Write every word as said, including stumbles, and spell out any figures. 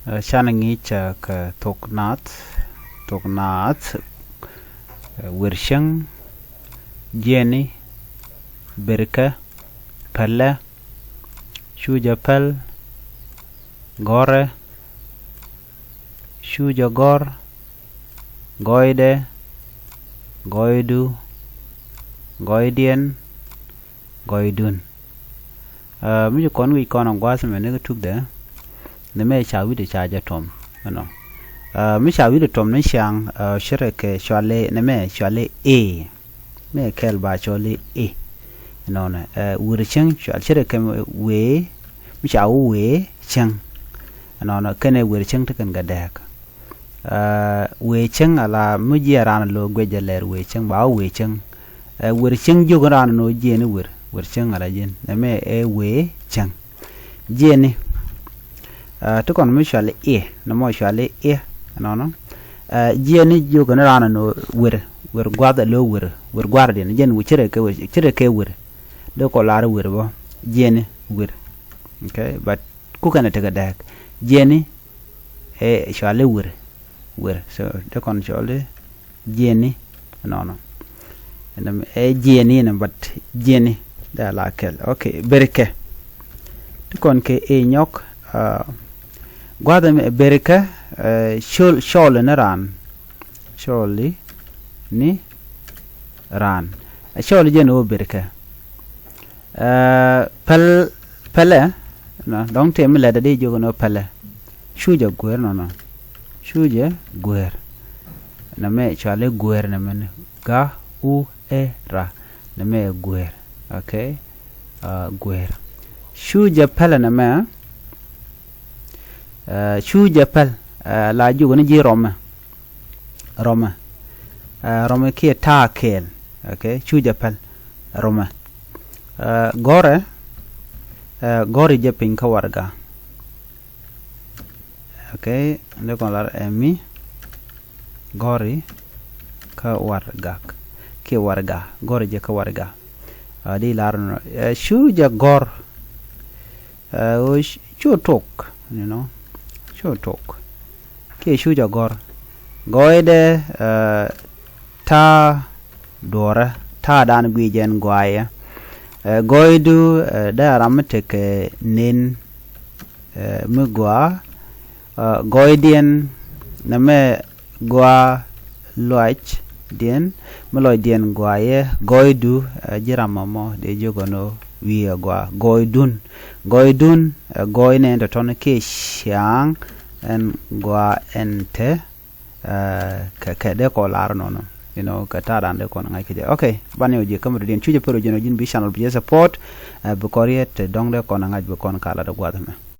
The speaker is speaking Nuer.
Ɛ, canɛ ŋi̱i̱c, ɛ, kɛ thok naath, thok naath, ɛ, wer cäŋ, jiɛni, berkɛ, pälɛ, cucä päl, gɔ̱rɛ, cucä gɔ̱r, gɔɔydɛ, gɔɔydu, gɔɔydiɛn, gɔɔydun. Ɛ, mi ci kɔn wi̱c kɔn ɛ gua̱a̱th mɛ ni kä tukdɛ, ni mɛ ca wi̱cdɛ ca jɛ tuɔm ɛnɔ. Ɛ, mi ca wi̱cdɛ tuɔm ni ciaŋ, ɛ, ce̱tkɛ cuali, ni mɛ cuali ɛ. Mɛ kɛl ba cuali ɛ. Ɛnɔnɔ, ɛ, wer cäŋ cual ce̱tkɛ wee, mi ca wä wee cäŋ. Ɛnɔnɔ kɛnɛ wer cäŋ ti kɛn kɛ dɛɛk. Ɛ, wee cäŋ ala mi jiɛ ran lo guecɛ lɛr wee cäŋ ba wee cäŋ. Ɛ, wer cäŋ jiök ran nɔ jiɛni wer, wer cäŋ ala jiɛn. Nɛ mɛ ɛ wee cäŋ. Jiɛni. Ɛ, ti kɔn mi cuali iɛ, nɛ mɔ cuali iɛ, nɔnɔ. Ɛ, jiɛni jiök ni ran nɔ wer, wer guath alo wer, wer guath diɛn, jiɛn wer ce̱tkɛ wer, ce̱tkɛ wer. Dee kɔ lar wer bä, jiɛni wer. Okay, but kukɛn a tekɛ dɛɛk. Jiɛni ɛ cuali wer, wer. So, dee kɔn cuali jiɛni, nɔnɔ. Ɛn ɛ jiɛni nɛ, but jiɛni dee la kɛl. Okay, berkɛ. Ti kɔn kɛ ɛ nyɔk, ɛ, gua̱th ɛmɛ berkɛ, ɛ, cɔl, cɔl ni ran. Cɔl ni ran. Ɛ cɔl jiɛn ɣöö berkɛ. Ɛ, päl, pälɛ, nɔ, dɔ̱ŋ tëë mi lɛt ɛ di jiök ɛn ɣöö pälɛ. Cucä guer nɔnɔ. Cucä guer. Nɛ mɛ cuali guer nɛ mɛ ni. Ga, u, ɛ, ra. Nɛ mɛ guer. Okay. Ɛ, guer. Cucä pälɛ nɛ mɛ. Ɛ, cucä päl. Ɛ, la jiök ni ji̱ rɔmɛ. Rɔmɛ. Ɛ, rɔmɛ kiɛ ta̱a̱ kɛɛl. Okay, cucä päl. Rɔmɛ. Ɛ, gɔ̱rɛ. Ɛ, gɔ̱ri jɛ piny kä warɛga. Okay, ni kɔn lar ɛ mi. Gɔ̱ri kä warɛga. Kiɛ warɛga. Gɔ̱ri jɛ kä warɛga. Ɛ, di lar nɔ. Ɛ, cucä gɔ̱r. Ɛ, ɣöö cu tok, you know, cu tok. Kiɛ cucä gɔ̱r. Gɔɔydɛ, ɛ, ta̱a̱ duɔ̱ɔ̱rä, ta̱a̱ dan guic ɛn gɔaayɛ. Ɛ, gɔɔydu, ɛ, dee a ram mi tekɛ nen, ɛ, mi gɔaa. Ɛ, gɔɔydiɛn nɛ mɛ gɔaa luacdiɛn, mi luacdiɛn gɔaa yɛ gɔɔydu, ɛ, ji̱ ram mɔmɔ dee jiök ɛn ɣöö wi̱i̱ ɛ gɔaa. Gɔɔydun, gɔɔydun, ɛ, gɔɔy nɛn tɔ̱tɔ̱ni kiɛ ciaaŋ ɛn gɔaa ɛn te, ɛ, kɛ, kɛ dee kɔ lar nɔnɔ. You know, kɛ ta̱a̱ dan dee kɔn ŋa̱c kɛ jɛ. Okay, banɛ ɔ jiɛ käm rɔ diɛn cucɛ pär ɔ jiɛn ɔ ji̱n bi channel bi jɛ support, ɛ, bi kɔn riet te dɔ̱ŋ dee kɔn ŋa̱c bi kɔn ka lat ɔ gua̱th mɛ.